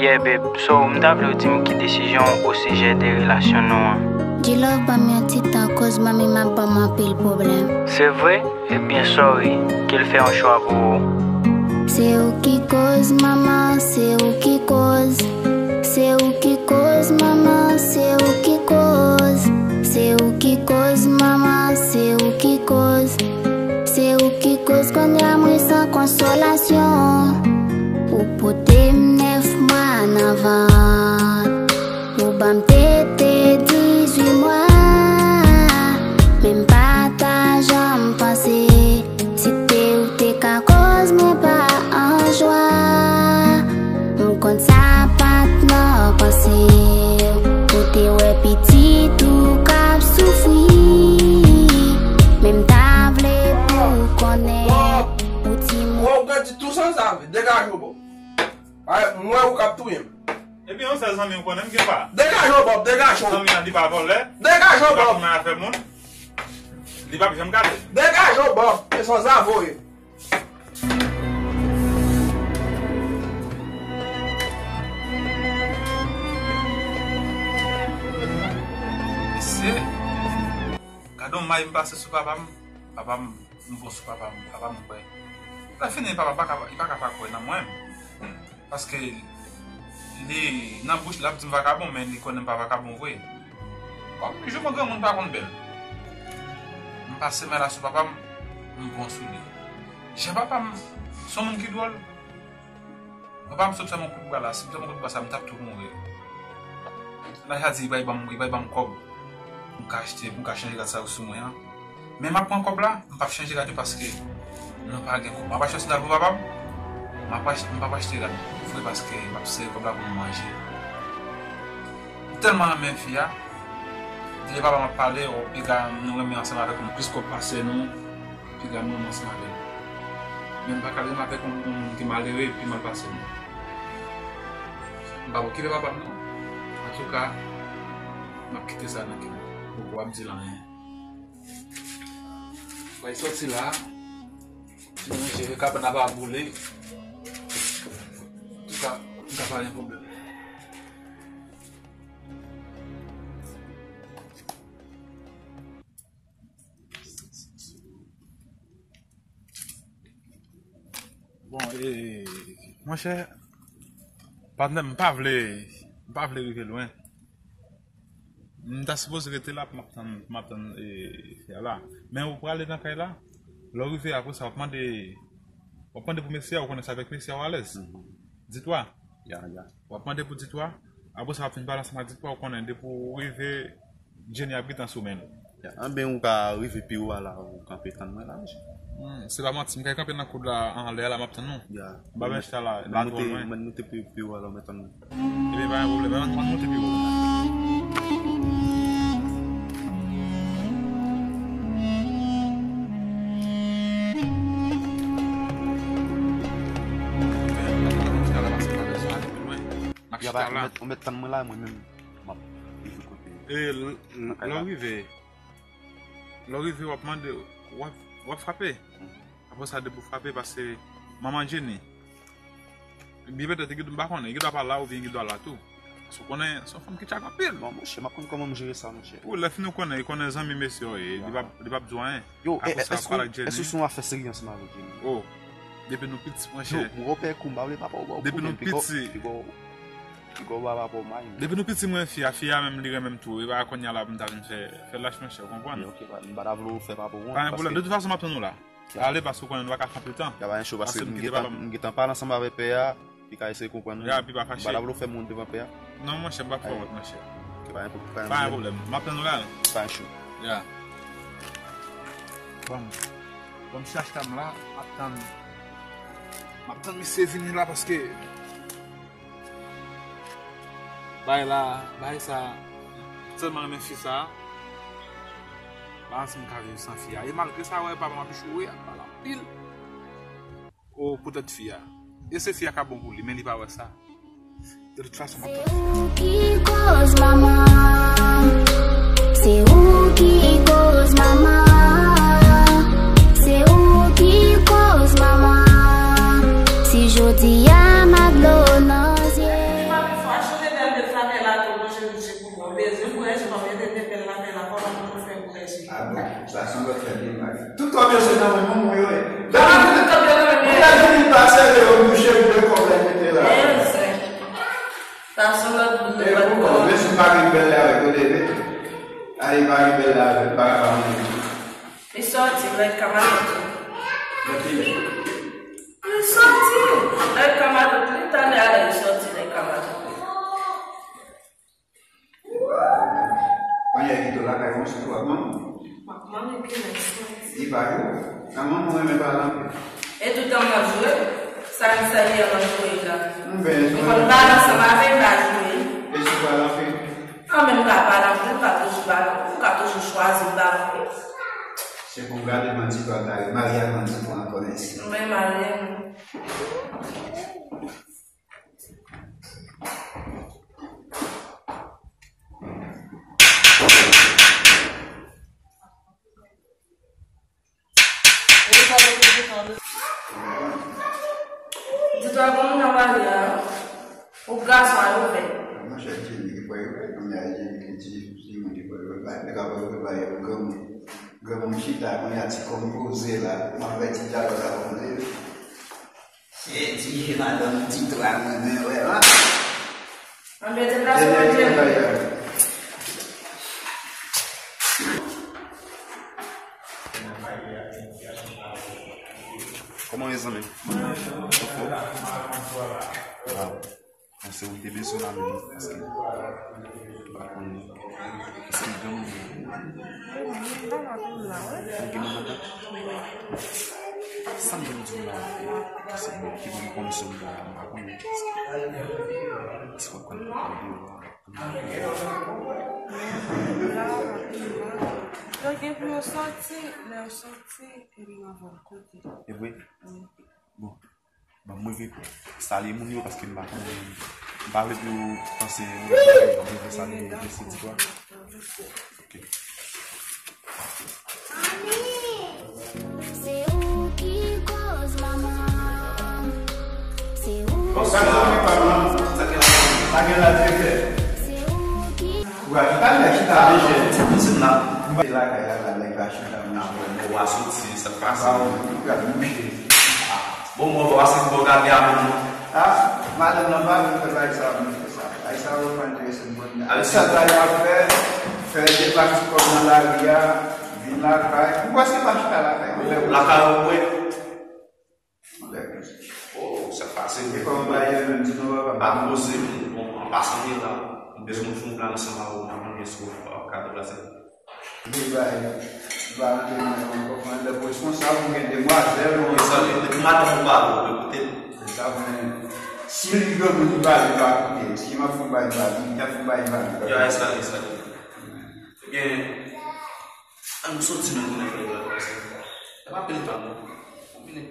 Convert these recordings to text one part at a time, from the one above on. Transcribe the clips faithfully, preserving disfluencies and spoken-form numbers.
Yeah, babe, so m ta vle w di m ki desizyon w osijè de relasyon nou an. G-Love ban m yon ti tan, koz manmi m ap ban m anpil pwoblèm. Se vre? Ebyen, sorry, ke l fè yon chwa pou ou. Se ou ki koz, manman, se ou ki koz. Se ou ki koz, manman, se ou ki koz. Se ou ki koz, manman, se ou ki koz. Se ou ki koz, kounye a mwen san konsolasyon. Ou pote m nèf mwa nan vant. Ou ban m tete dizuit mwa. Men m pa ta janm panse. Si te ou te ka koz mwen pa an jwa. M konn sa pa t nan panse w. Ou te wè pitit ou k ap soufri. Men m ta vle pou w konnen. Ou timoun. Wè, ou pèdi tou sanzave. Degaje w, Bob. Ay, m wè ou k ap touye m. Epi yon sèl zanmi ou konnen m gen pa. Degaje w, Bob, degaje w. Zanmi an, li pa vòlè. Degaje w, Bob. Li pa fè moun. Li p ap janm gade. Degaje w, Bob. E sanzave w ye. Mesye, gade yon may m pase sou papa m. Papa m, m bon sou papa m, papa m kwè. Lè fini, papa pa ka, li pa ka pa kwè nan mwen. Paske li, nan bouch, l ap di m vakabon, men li konnen m pa vakabon vre. Kòm, je mwen granmoun pa konn bèl. M pase men la sou papa m, m bon sou li. Jan papa m, se yon moun ki dwòl. Papa m sot fè m yon kout bra la, si m te fè m yon kout bra sa, m t ap tou mouri. Laj la di, li pral ban m, li pral ban m kòb. M ka achte, m ka chanje rad sa yo sou mwen an. Men m ap pran kòb la, m p ap chanje rad yo paske nou pa gen kòb. M ap achte yon sandal pou papa m, m ap ach-, m p ap achte rad vre paske m ap sere kòb la pou m manje. M tèlman renmen fi a, depi papa m ap pale, o, piga nou renmen ansanm avèk nou, plis kòb pase nou, piga nou renmen ansanm avè l. Men m pa ka renmen avèk yon, yon moun ki malere epi mal pase m. M p ap okipe papa m non. Antouka, m ap kite sa nan kè m. Poko ap di l anyen. Fò l soti la. Ti manje, kabann ap boule. Antouka, m ka pa gen pwoblèm. Bon, e, monchè, patnè, m pa vle, m pa vle rive lwen. M ta sipoze rete la pou m ap tann, pou m ap tann, e, fi a la. Men ou prale nan kay la, lè w rive, apre sa, w ap mande, w ap mande pou mesye a, ou konnen se avèk mesye a w alèz. Mhm. Ditwa. Ya, ya. W ap mande pou ditwa. Apre sa, w ap fin pale ansanm ak ditwa, ou konnen depi w rive, Jenny ap gentan sou men l. Ya, anben ou ka rive pi wo a la, ou kanpe tann mwen la, monchè. Hmm, se pa manti, m ka kanpe nan koud la anlè a la, m ap tann ou. Ya. M pa bench la, m pa twò lwen. Mwen moute pi, pi wo a la, mwen tann ou. Ebyen, pa gen pwoblèm, mwen moute pi wo. M ap chita la. Ou mèt, ou mèt tann mwen la, mwen menm, m ap rive kote. E, l-, l-, lè w rive, lè w rive, w ap mande, w ap, w ap frape. Mhm. Apre sa, depi w frape, pase manman Jenny. Ebyen, petèt, li gendwa, m pa konnen, li gendwa pa la oubyen li gendwa la tou. Paske w konnen, se yon fanm ki tchak anpil. Bon, monchè, m ap konn kòman m jere sa, monchè. Ou, lè fini w konnen, li konnen zanmi mesye yo ye, li p ap, li p ap di w anyen. Yo, apre sa, w ap pale ak Jenny. Èske w se yon afè serye ansanm avèk Jenny? Oh, depi nou piti, monchè. Yo, wopè kou, m pa vle papa w ba w pwoblèm. Depi nou piti. Piga w ba papa w may. Depi nou piti, mwen, fi a, fi a menm, li renmen m tou. E pa kounye a la pou m ta vin fè, fè lach, monchè, w konprann? Ok, pa, m pa ta vle w fè papa w wont. Pa gen pwoblèm. De tout fason, m ap tann ou la. Ale, paske w konnen nou pa ka kanpe tan. Ya, pa gen cho, paske m gentan, m gentan pale ansanm avèk pè a, li ka eseye konprann nou. Ya, pi pa fache. M pa ta vle w fè m wont devan pè a. Non, monchè, m p ap fè w wont, monchè. Ok, pa gen pwoblèm. Pa gen pwoblèm. M ap tann ou la. Pa gen cho. Ya. Bon. Bon, m chache tann la, m ap tann. M ap tann misye vini la paske bay la, bay sa, m tèlman renmen fi sa. Pa ansanm ka viv san fi a. E malgre sa, wè, papa m ap joure, ap pale anpil. O, poutèt fi a. E se fi a k ap bon pou li, men li pa wè sa. De tout fason, m ap tann. Se ou ki koz, manman. Se ou ki koz, manman. Se ou ki koz, manman. Si jodi a m a dlo nan zye. Yo se nan men moun mwen yo ye. Gade, moun la vini pase yo touche m de kòb la mete la. Sa se lòt boul de bat kò. Men si m pa gen bèl la avèk yo leve. Ay, pa gen bèl la avèk, pa ka pa manje. Li sòti, lè kamarad. Li sòti, lè kamarad. Li talè a lè li sòti, lè kamarad. Kounye a kite w lakay ou, se tou ak manman. M ap mande kilè l sòti. Li pa yo. Nan manman renmen pale anpil. E toutan m ap jwe, sa m sèvi an nan jwe la. M konn pale ansanm avè m pa jwe. E si w pale anpil? An men m ka pale anpil, m ka toujou pale anpil, m ka toujou chwazi m pale anpil. Se pou w gade manti pa w ta marye ak manti pa w ankò, mèsi. M pa marye non. Di twa bon moun nan marye a, ou gason a ouvè. Monchè, Jenny ki kwè yo, kounye a Jenny ki di, di moun ki kwè yo, bay, nèg ap kwè yo, bay, granmoun, granmoun chita, kounye a ti kòm poze la, m ap fè ti dyalòg avè w. Se di madanm ti twa mwen, men wè, an. Anben, deplase manje. Kòman w ye, zanmi m? Ou anfòm? Waw. Bon, se ou m te bezwen la menm, paske m pa konnen. Èske l gen moun? Ou gen manman dat? Sa m te di w la, se bon, ki bon, m konn se ou la, m pa konnen. Èske w ap konn pale de ou a? Yo gen pou yo sòti, lè yo sòti, epi m ap voye kote. E vre? Wi. Bon. Ban m rive salye moun yo, paske m pa konnen, m pa vle pou yo panse yon bagay, ban m rive salye mesye di twa. Ok. Se ou ki koz manman. Se ou. Bon, sa k ap fè pa non. Sa k ap fè pa gen la trete. Se ou ki. Kouraj, ou pa nèg chita deje. Ti pisin la. M pa lakay la, la nèg la chita nan. Bon, w a soti, sa k pase? Ba ou, ou pral mouche. Bon, mwen vwa se bon gade a moun. Ah, madanm nan pa vle fè bagay sa, mwen fè sa. Bagay sa yo pa enterese m. Alè, sa sa yo ap fè, fè deplase kò nan lari a, vin lakay. Ou wè se pa chita lakay. Lakay ou wè. Oh, sa pase. E kòman bagay yo menm, di nou papa? M pa poze, bon, an pasan, m la. M bezwen fè yon plan ansanm avè w, m pa konnen si w ka deplase. Li bay, li pa rantre nan yon ankò, pran lè pou responsab, ou gen demwazèl, ou gen. Sa, li, li, madanm ou pa bon, li koute. Se sa, men, si li granmoun, li pa, li pa koute. Si m ap fè yon bagay, li pa, li ap fè yon bagay, li pa. Ya, e sa, e sa. Ebyen, ann soti nan konnen lè la, paske. E pa pil tan, non. Konbine.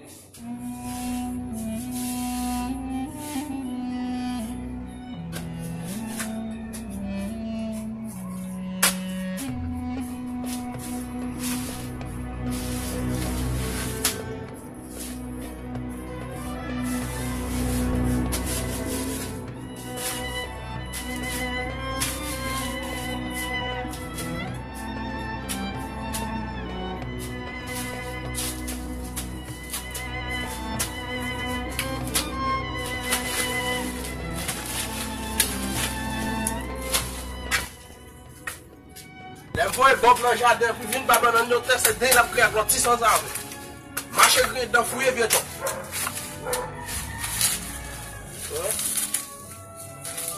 Lè m voye Bòb nan jaden pou vin bay bannann yo, tè se de l ap kriye ak lòt ti sanzave. Mache griyen dan fouye vye tòp.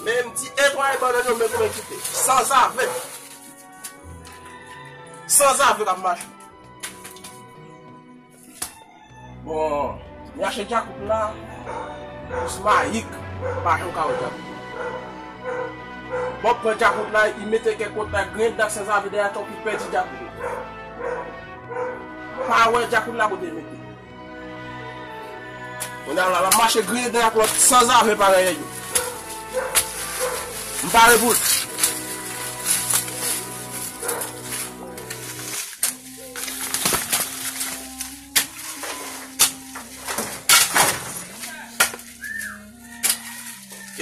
Men m di etwaye bannann yo, men kouman kite. Sanzave. Sanzave k ap mache. Bon, m achte djakout la, plis mayik, pa jan w ka wè djakout la. Bon, pran djakout la, li mete kèk kote la, griyen dan sanzave dèyè tonton pou pèdi djakout la. Pa wè djakout la kote l mete. Kounye a la, l ap mache griyen dan ak lòt sanzave parèy yo. M pare pou l.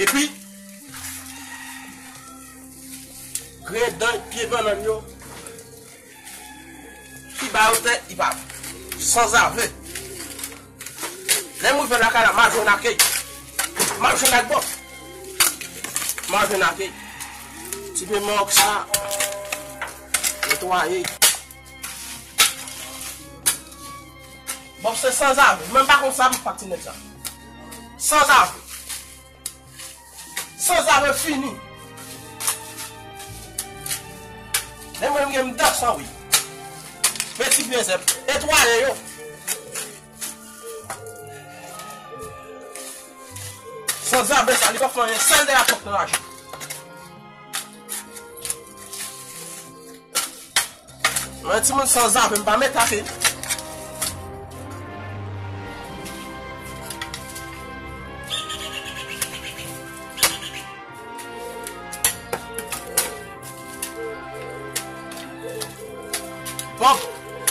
Epi, griyen dan pye bannann yo, pi ba yo tè, li pa. Sanzave. Lè m rive lakay la, m al jwenn akèy. M al jwenn ak Bòb. M al jwenn akèy. Ti pye mank sa. Netwaye. Bòb se sanzave. Mwen m pa konn sa m fè ak ti nèg sa. Sanzave. Sanzave fini. Men mwen m gen m dan san wi. Men ti pye zèb. Netwaye yo. Sanzave sa, li pa fè anyen, sèl de la pòt nan lajan. Mwen timoun sanzave, m pa met afe. Bòb,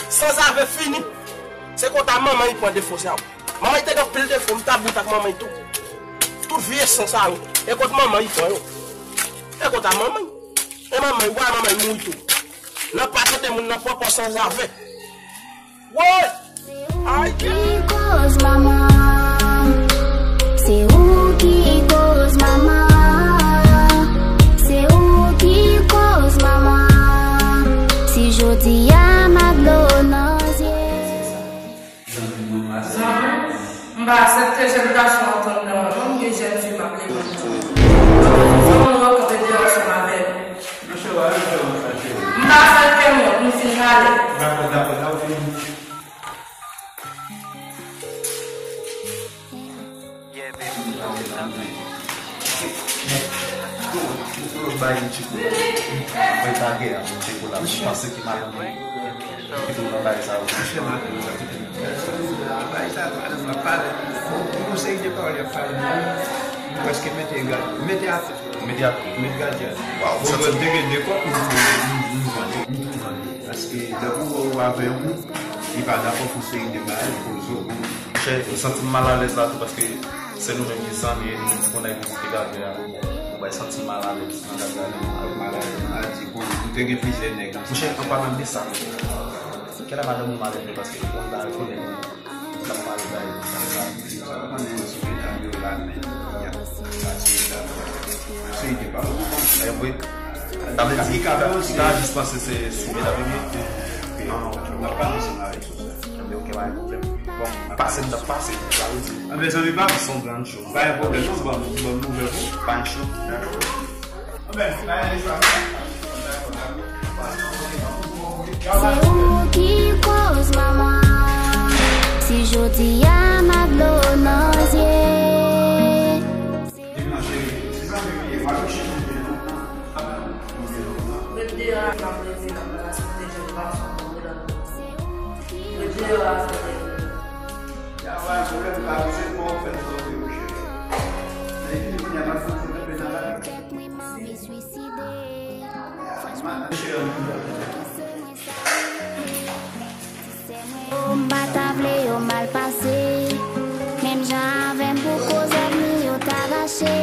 sanzave fini. Se kòta manman li pran defo sa yo. Manman li te gen anpil defo, m ta bout ak manman li tou. Tout vye san sa yo. E kòt manman li pran yo. E kòta manman li. E manman li, wa manman li mouri tou. Nan pa tete moun nan pran kò sanzave. Woy! Ay! Ki koz manman? Se ou ki koz manman. Se ou ki koz manman. Si jodi a m ak dlo nan zye. Zanmi, m pa aksepte jèn gason antann nan mwen, m gen jèn fi m ap leve. Zanmi, w ap kanpe deyò ansanm avè m. M pa fè l fè m wont, m fin ale. Dakò, dakò, dakò, fin. Bay yon ti kou. Mwen pa gen yon ti kou la. Mwen panse ki mal. Ki tou nan bay sa yo. Monchè, madanm nan, bay sa, madanm nan pale. Bon, yon seri de pawòl y ap pale, mwen prèske mete gad, mete atè. Mete atè. Mete gad, gad. Waw, bon, mwen te gen de kòb, m, m, m, m vande. M tou vande. Paske, lè ou wè ou avè yon moun, li pa dakò pou seri de bagay, pou zo, pou Monchè, m santi m malalèz la tou, paske se nou menm ki zanmi, e nou menm ki konn egziste gade a. Ou bay santi m malalèz nan gade a. Malalèz, m a di, bon, ou te gen plizyè nèg ansanm. Monchè, an palan de sa, kèlè madanm ou malelve, paske ou konn ta rekonèt ou t ap pale bagay konsa. Ou konnen ti medam yo la, men, y ap pase medam yo. Seri de pawòl. E vre. Sa vle di, li ka, li ka jis panse se sou medam yo ye. N ap pale ansanm avè l sou sa. Ebyen, ok, pa gen pwoblèm. Bon, pase m t ap pase, sa vle di. Anben, zanmi pa m, se yon grann cho. Pa gen pwoblèm, non, ban m, ban m nouvèl pou ou. Pa gen cho. Anben, pa gen cho. Se ou ki koz manman. Si jodi a m ak dlo nan zye. Li nan cheri, se sa menm li ye, pa gen cheri. Ret deyò a, m ap leve, m ap pase kote jèn gason, m ap rele. Ret deyò a, fè. Y a pa gen pwoblèm, pa bezwen pè w fè n tande, monchè. Men vini kounye a, n ap fè n kanpe nan lari. Monchè, M pa ta vle yo mal pase. Menm jan avè m pou koz ènmi yo ta rache.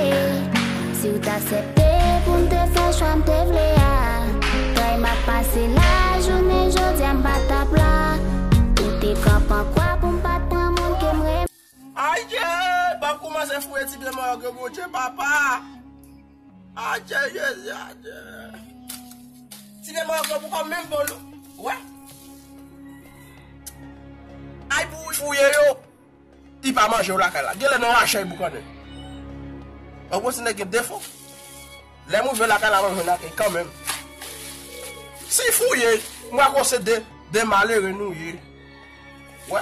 Si w t aksepte pou m te fè chwa m te vle a, tray m ap pase la, jounen jodi a m pa t ap la. Ou te kanpe an kwa pou m pa t pran moun ke m renmen. Adje! Bòb kòmanse fouye ti pye mawòk yo, Bondye papa! Adje Jezi, adje. Ti pye mawòk yo pou kò menm bò lou. Wè. Ay pou fouye yo. Li pa manje yo lakay la. Genlè nan rache l boukannen. An gwo ti nèg gen defo. Lè m rive lakay la, mwen jwenn akèy kanmenm. Si fouye, m wè konse de, de malere nou ye. Wè.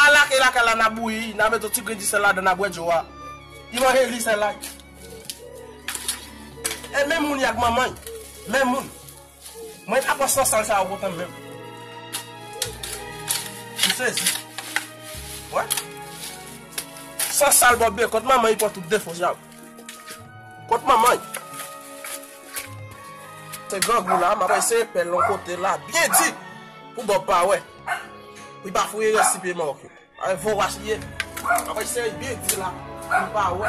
Al lakay lakay la, n a bouyi, n a mete yon ti grenn disèl ladan, n a bwè dlo a. Li manje disèl la. E menm moun y ak manman y. Menm moun. Mwen pa pran san sal sa yo kontan menm. M sezi. Wè. San sal Bòb ye, kont manman y pran tout defo sa yo. Kont manman y. Se grangou la, m ap eseye pè l yon kote la, byen di, pou Bòb pa wè. Pou l pa fouye rès ti pye mawòk yo. Ay, voras li ye. M ap eseye byen di la, pou l pa wè.